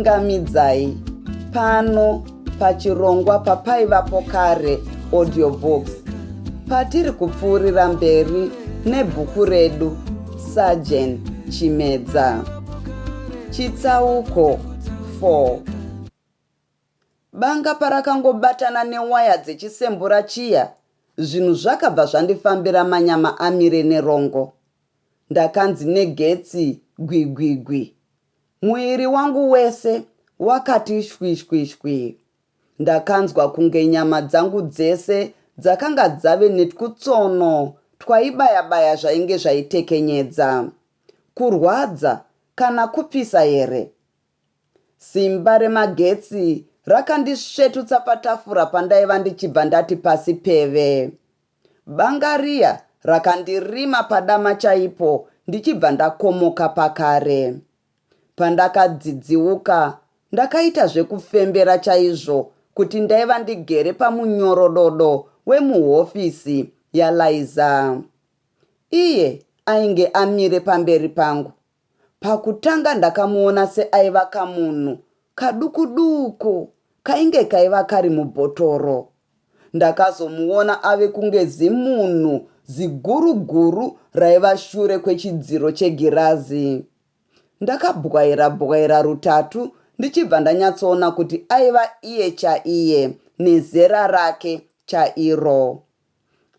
Ndinokuchingamidzai pano pachirongwa papaivapo kare audiobooks patiri kupfuurira mberi nebhuku redu Sergeant Chimedza. Chitsauko 4. Banga parakangobatana newaya dzechisembura chiya, zvinhu zvakabva zvandifambira manyama amire nerongo. Ndakanzi negetsi gwigwigwi. Muiri wangu wese wakati shwishwishwi. Ndakanzwa kunge nyama dzangu dzese dzakanga dzave netwutsono twaibaya-baya zvainge zvaitekenyedza. Kurwadza kana kupisa here? Simba remagetsi rakandisvetutsa patafura pandaiva ndichibva ndati pasi peve. Banga riya rakandirima padama chaipo ndichibva ndakomoka pakare. Pandakadzidziuka ndakaita zvekufembera chaizvo kuti ndaiva ndigere pamunyorododo wemuhofisi yaLaiza. Iye ainge amire pamberi pangu. Pakutanga ndakamuona seaiva kamunhu kaduku-duku kainge kaiva kari mubhotoro. Ndakazomuona ave kunge zimunhu ziguru-guru raiva shure kwechidziro chegirazi. Ndakabwaira-bwaira rutatu ndichibva ndanyatsoona kuti aiva iye chaiye nezera rake chairo.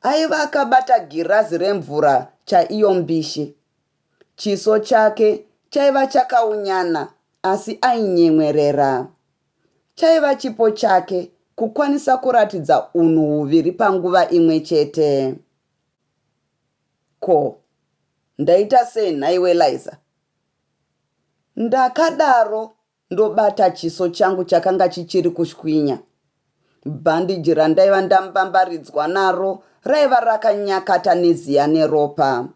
Aiva akabata girazi remvura chaiyo mbishi. Chiso chake chaiva chakaunyana asi ainyemwerera. Chaiva chipo chake kukwanisa kuratidza unhu huviri panguva imwe chete. Ko, ndaita sei nhaiwe Laiza? Ndakadaro ndobata chiso changu chakanga chichiri kushwinya. Bhandiji randaiva ndambambaridzwa naro raiva rakanyakata neziya neropa.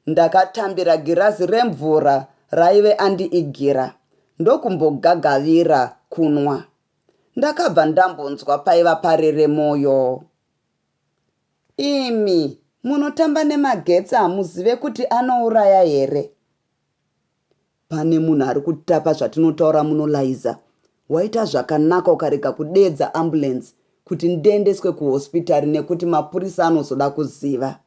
Ndakatambira girazi remvura raaive andiigira ndokumbogagavira kunwa. Ndakabva ndambonzwa paiva parere moyo. Imi munotamba nemagetsi hamuzive kuti anouraya here? Pane munhu ari kutapa zvatinotaura muno Laiza. Waita zvakanaka ukarega kudeedza ambulance kuti ndiendeswe kuhospitari nekuti mapurisa anozoda kuziva.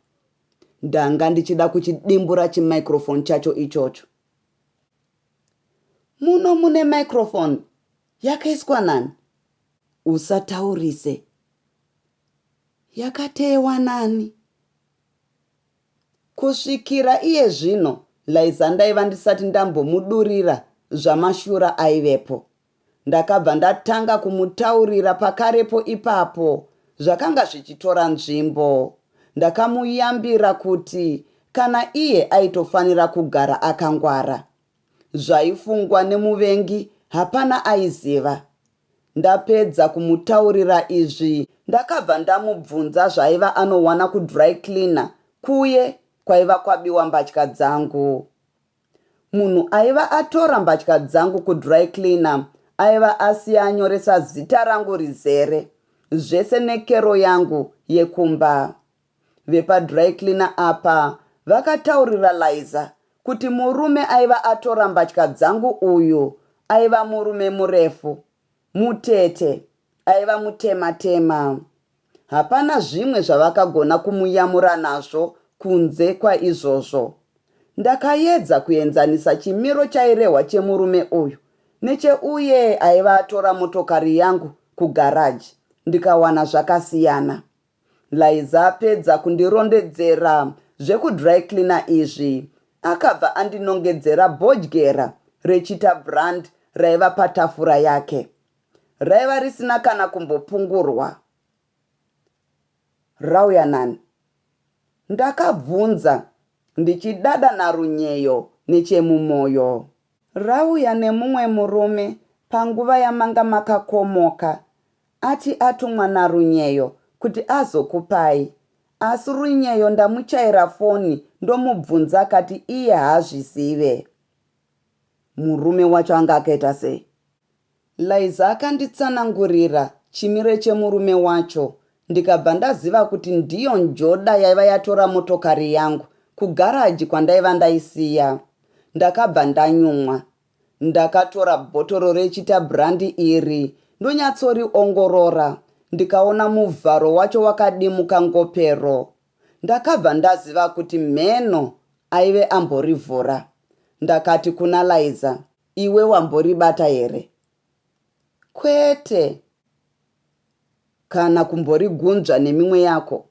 Ndanga ndichida kuchidimbura chimicrophone chacho ichocho. Muno mune microphone yakaiswa nani? Usataurise. Yakateyewa nani? Kusvikira iye zvino Laiza ndaiva ndisati ndambomudurira zvamashura aivepo. Ndakabva ndatanga kumutaurira pakarepo ipapo zvakanga zvichitora nzvimbo. Ndakamuyambira kuti kana iye aitofanira kugara akangwara. Zvaifungwa nemuvengi hapana aiziva. Ndapedza kumutaurira izvi ndakabva ndamubvunza zvaiva anowana kudry cleaner kuye kwaiva kwabiwa mbatya dzangu. Munhu aiva atora mbatya dzangu kudry cleaner aiva asiya anyoresa zita rangu rizere zvese nekero yangu yekumba. Vepadry cleaner apa vakataurira Laiza kuti murume aiva atora mbatya dzangu uyu aiva murume murefu, mutete, aiva mutema tema. Hapana zvimwe zvavakagona kumuyamura nazvo kunze kwaizvozvo. Ndakayedza kuenzanisa chimiro chairehwa chemurume uyu necheuye aiva atora motokari yangu kugaraji ndikawana zvakasiyana. Laiza apedza kundirondedzera zvekudry cleaner izvi, akabva andinongedzera bhodyera reChita brand raiva patafura yake. Raiva risina kana kumbopungurwa. Rauya nani? Ndakabvunza ndichidada naRunyeyo nechemumoyo. Rauya nemumwe murume panguva yamanga makakomoka. Ati atumwa naRunyeyo kuti azokupai. Asi Runyeyo ndamuchaira foni ndomubvunza akati iye haazvizive. Murume wacho anga akaita sei? Laiza akanditsanangurira chimiro chemurume wacho ndikabva ndaziva kuti ndiyo njoda yaiva yatora motokari yangu kugaraji kwandaiva ndaisiya. Ndakabva ndanyumwa. Ndakatora bhotoro reChita Brandy iri ndonyatsoriongorora ndikaona muvharo wacho wakadimuka ngopero. Ndakabva ndaziva kuti mheno aive amborivhura. Ndakati kuna Laiza, Iwe wamboribata here? Kwete. Kana kumborigunzva nemimwe yako?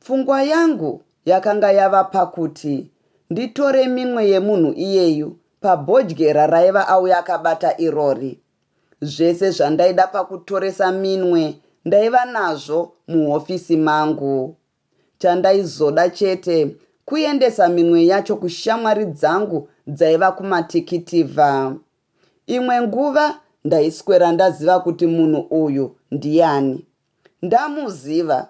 Pfungwa yangu yakanga yava pakuti nditore minwe yemunhu iyeyu pabhodyera raiva auya akabata irori. Zvese zvandaida pakutoresa minwe ndaiva nazvo muhofisi mangu. Chandaizoda chete kuendesa minwe yacho kushamwari dzangu dzaiva kumatikitivha. Imwe nguva ndaiswera ndaziva kuti munhu uyu ndiyani. Ndamuziva,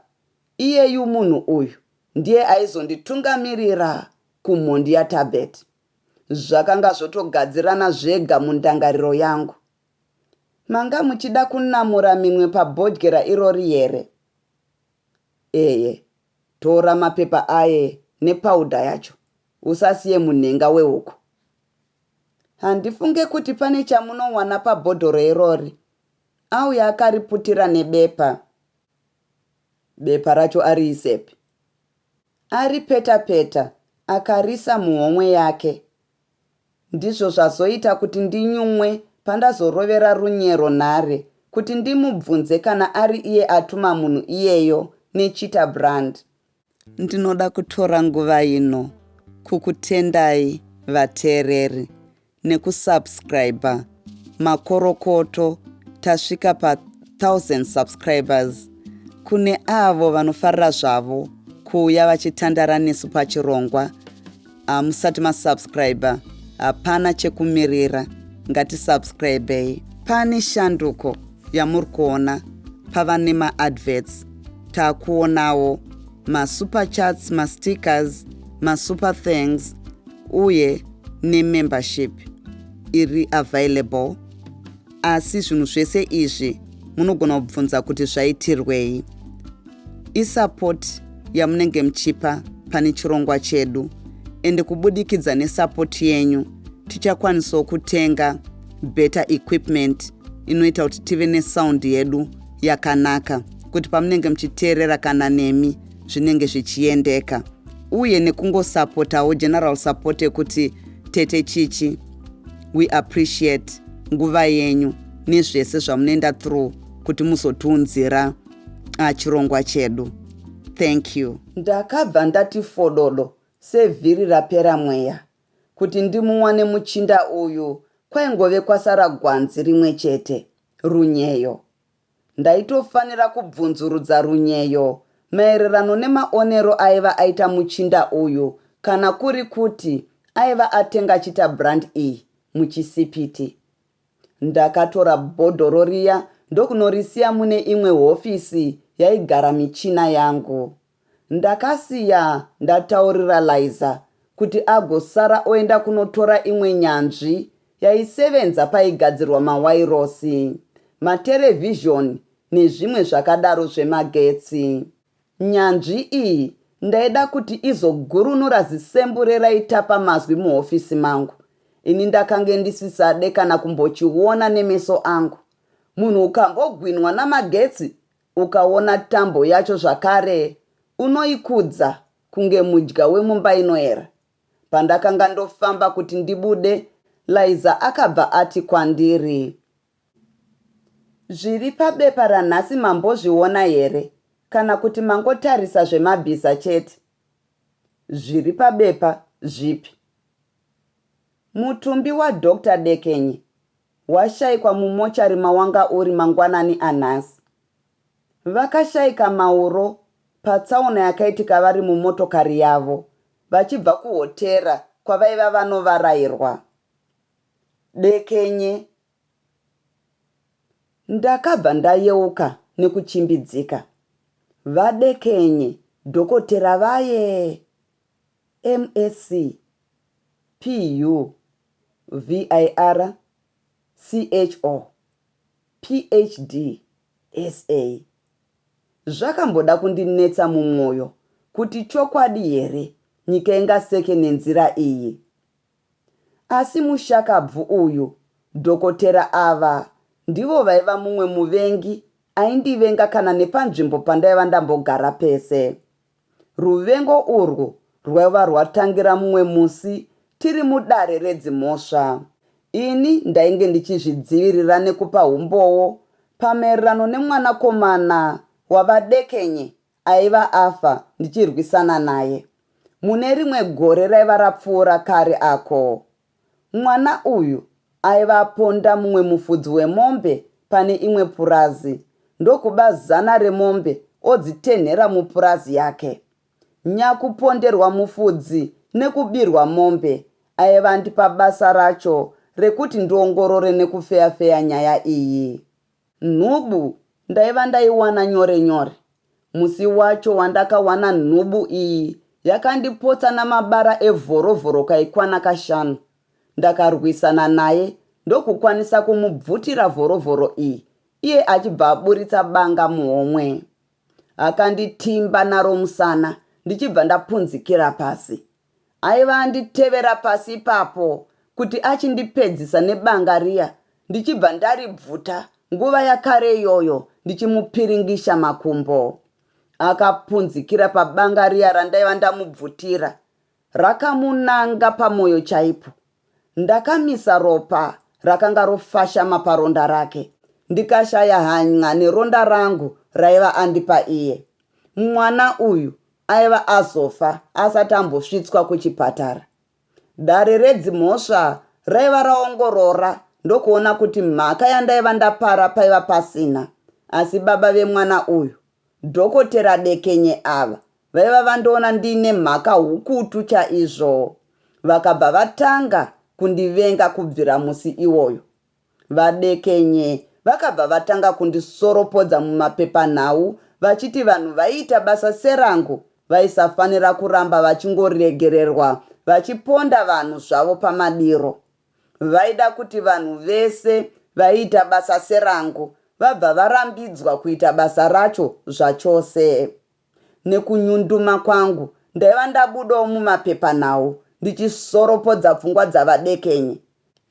iyeyu munhu uyu ndiye aizonditungamirira kumhondi yaTabet. Zvakanga zvotogadzirana zvega mundangariro yangu. Manga muchida kunamura minwe pabhodyera irori here? Eye, tora mapepa aye nepawudha yacho, usasiye munhenga wehuku. Handifunge kuti pane chamunowana pabhodhoro irori, Auya akariputira nebepa. Bepa racho ariisepi? Aripeta peta akarisa muhomwe yake. Ndizvo zvazoita kuti ndinyumwe pandazorovera Runyero nhare kuti ndimubvunze kana ari iye atuma munhu iyeyo neCheetah Brand. Ndinoda kutora nguva ino kukutendai vateereri nekusubscriber makorokoto tasvika pa 1000 subscribers kune avo vanofarira zvavo kuuya vachitandara nesu pachirongwa hamusati masubscriber hapana chekumirira ngatisubscribei pane shanduko yamuri kuona pava nemaadverts takuonawo masuper chats mastickers masuper thanks uye nemembership iri available asi zvinhu zvese izvi munogona kubvunza kuti zvaitirwei isupport yamunenge muchipa pane chirongwa chedu ende kubudikidza nesupport yenyu tichakwanisawo kutenga better equipment inoita kuti tive nesound yedu yakanaka kuti pamunenge muchiteerera kana nemi zvinenge zvichiendeka uye nekungosapotawo general support yekuti tete chichi we appreciate nguva yenyu nezvese zvamunoenda through kuti muzotiunzira ah, chirongwa chedu thank you ndakabva ndati fododo sevhiri rapera mweya kuti ndimuwane muchinda uyu kwaingove kwasara gwanzi rimwe chete runyeyo Ndaitofanira kubvunzurudza Runyeyo maererano nemaonero aiva aita muchinda uyu kana kuri kuti aiva atenga chita brand iyi muchisipiti. Ndakatora bhodhoro riya ndokunorisiya mune imwe hofisi yaigara michina yangu. Ndakasiya ndataurira Laiza kuti agosara oenda kunotora imwe nyanzvi yaisevenza paigadzirwa mawairosi, materevhizhoni nezvimwe zvakadaro zvemagetsi. Nyanzvi iyi ndaida kuti izogurunura zisembure raitapa mazwi muhofisi mangu. Ini ndakange ndisisade kana kumbochiona nemeso angu. Munhu ukambogwinwa namagetsi Ukaona tambo yacho zvakare unoikudza kunge mudya wemumba inoera. Pandakanga ndofamba kuti ndibude, Laiza akabva ati kwandiri. Zviri pabepa ranhasi mambozviona here kana kuti mangotarisa zvemabhiza chete? Zviri pabepa zvipi? Mutumbi waDoctor Dekenye Washaikwa mumochari mawanga uri mangwanani anhasi. Vakashaika mauro patsaona yakaitika vari mumotokari yavo vachibva kuhotera kwavaiva vanovarairwa. Dekenye. Ndakabva ndayeuka nekuchimbidzika. VaDekenye, dhokotera vaye? MSc. PU. VIR, CHO, PHD, SA. Zvakamboda kundinetsa mumwoyo kuti chokwadi here nyika ingaseke nenzira iyi. Asi mushakabvu uyu, dhokotera ava ndivo vaiva mumwe muvengi aindivenga kana nepanzvimbo pandaiva ndambogara pese. Ruvengo urwu rwaiva rwatangira mumwe musi tiri mudare redzimhosva. Ini ndainge ndichizvidzivirira nekupa humbowo pamaererano nemwanakomana waVaDekenye aiva afa ndichirwisana naye mune rimwe gore raiva rapfuura kare ako. Mwana uyu aiva aponda mumwe mufudzi wemombe pane imwe purazi ndokuba zana remombe odzitenhera mupurazi yake. Nyakuponderwa mufudzi nekubirwa mombe aiva andipa basa racho rekuti ndiongorore nekufeya-feya nyaya iyi. Nhubu ndaiva ndaiwana nyore nyore. Musi wacho wandakawana nhubu iyi yakandipotsa namabara evhorovhoro kaikwana kashanu. Ndakarwisana naye ndokukwanisa kumubvutira vhorovhoro iyi iye achibva aburitsa banga muhomwe. Akanditimba naro musana ndichibva ndapunzikira pasi. Aiva anditevera pasi ipapo kuti achindipedzisa nebanga riya ndichibva ndaribvuta nguva yakare iyoyo ndichimupiringisha makumbo. Akapunzikira pabanga riya randaiva ndamubvutira. Rakamunanga pamoyo chaipo. Ndakamisa ropa rakanga rofashama paronda rake ndikashaya hanyn'a neronda rangu raiva andipa iye. Mwana uyu aiva azofa asati ambosvitswa kuchipatara. Dare redzimhosva raiva raongorora ndokuona kuti mhaka yandaiva ndapara paiva pasina asi baba vemwana uyu, Dhokotera Dekenye ava, vaiva vandiona ndiine mhaka hukutu chaizvo. Vakabva vatanga kundivenga kubvira musi iwoyo. VaDekenye vakabva vatanga kundisoropodza mumapepanhau vachiti vanhu vaiita basa serangu vaisafanira kuramba vachingoregererwa vachiponda vanhu zvavo pamadiro. Vaida kuti vanhu vese vaiita basa serangu vabva varambidzwa kuita basa racho zvachose. Nekunyunduma kwangu ndaiva ndabudawo mumapepanhau ndichisoropodza pfungwa dzaVaDekenye.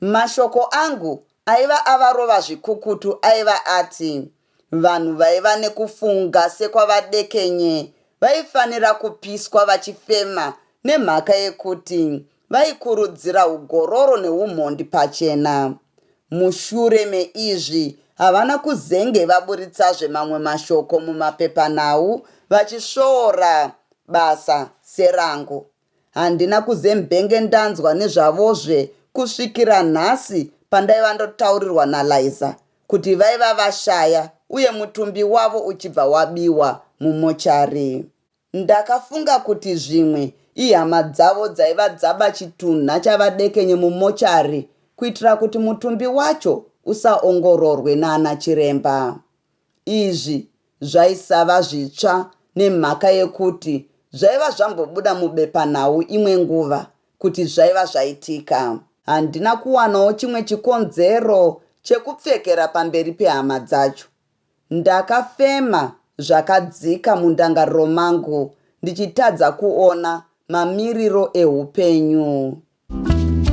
Mashoko angu aiva avarova zvikukutu aiva ati vanhu vaiva nekufunga sekwaVaDekenye vaifanira kupiswa vachifema nemhaka yekuti vaikurudzira ugororo neumhondi pachena. Mushure meizvi havana kuzenge vaburitsazve mamwe mashoko mumapepanhau vachisvoora basa serangu. Handina kuzembenge ndanzwa nezvavozve kusvikira nhasi pandaiva ndotaurirwa naLaiza kuti vaiva vashaya uye mutumbi wavo uchibva wabiwa mumochari. Ndakafunga kuti zvimwe ihama dzavo dzaiva dzaba chitunha chaVaDekenye mumochari kuitira kuti mutumbi wacho usaongororwe naana chiremba. Izvi zvaisava zvitsva nemhaka yekuti zvaiva zvambobuda mubepanhau imwe nguva kuti zvaiva zvaitika. Handina kuwanawo chimwe chikonzero chekupfekera pamberi pehama dzacho. Ndakafema zvakadzika mundangariro mangu ndichitadza kuona mamiriro ehupenyu.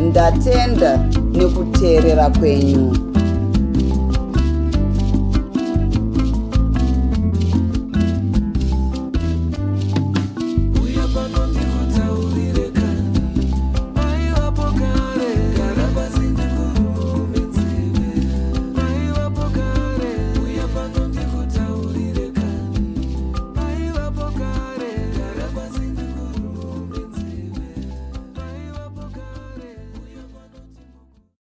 Ndatenda nekuteerera kwenyu.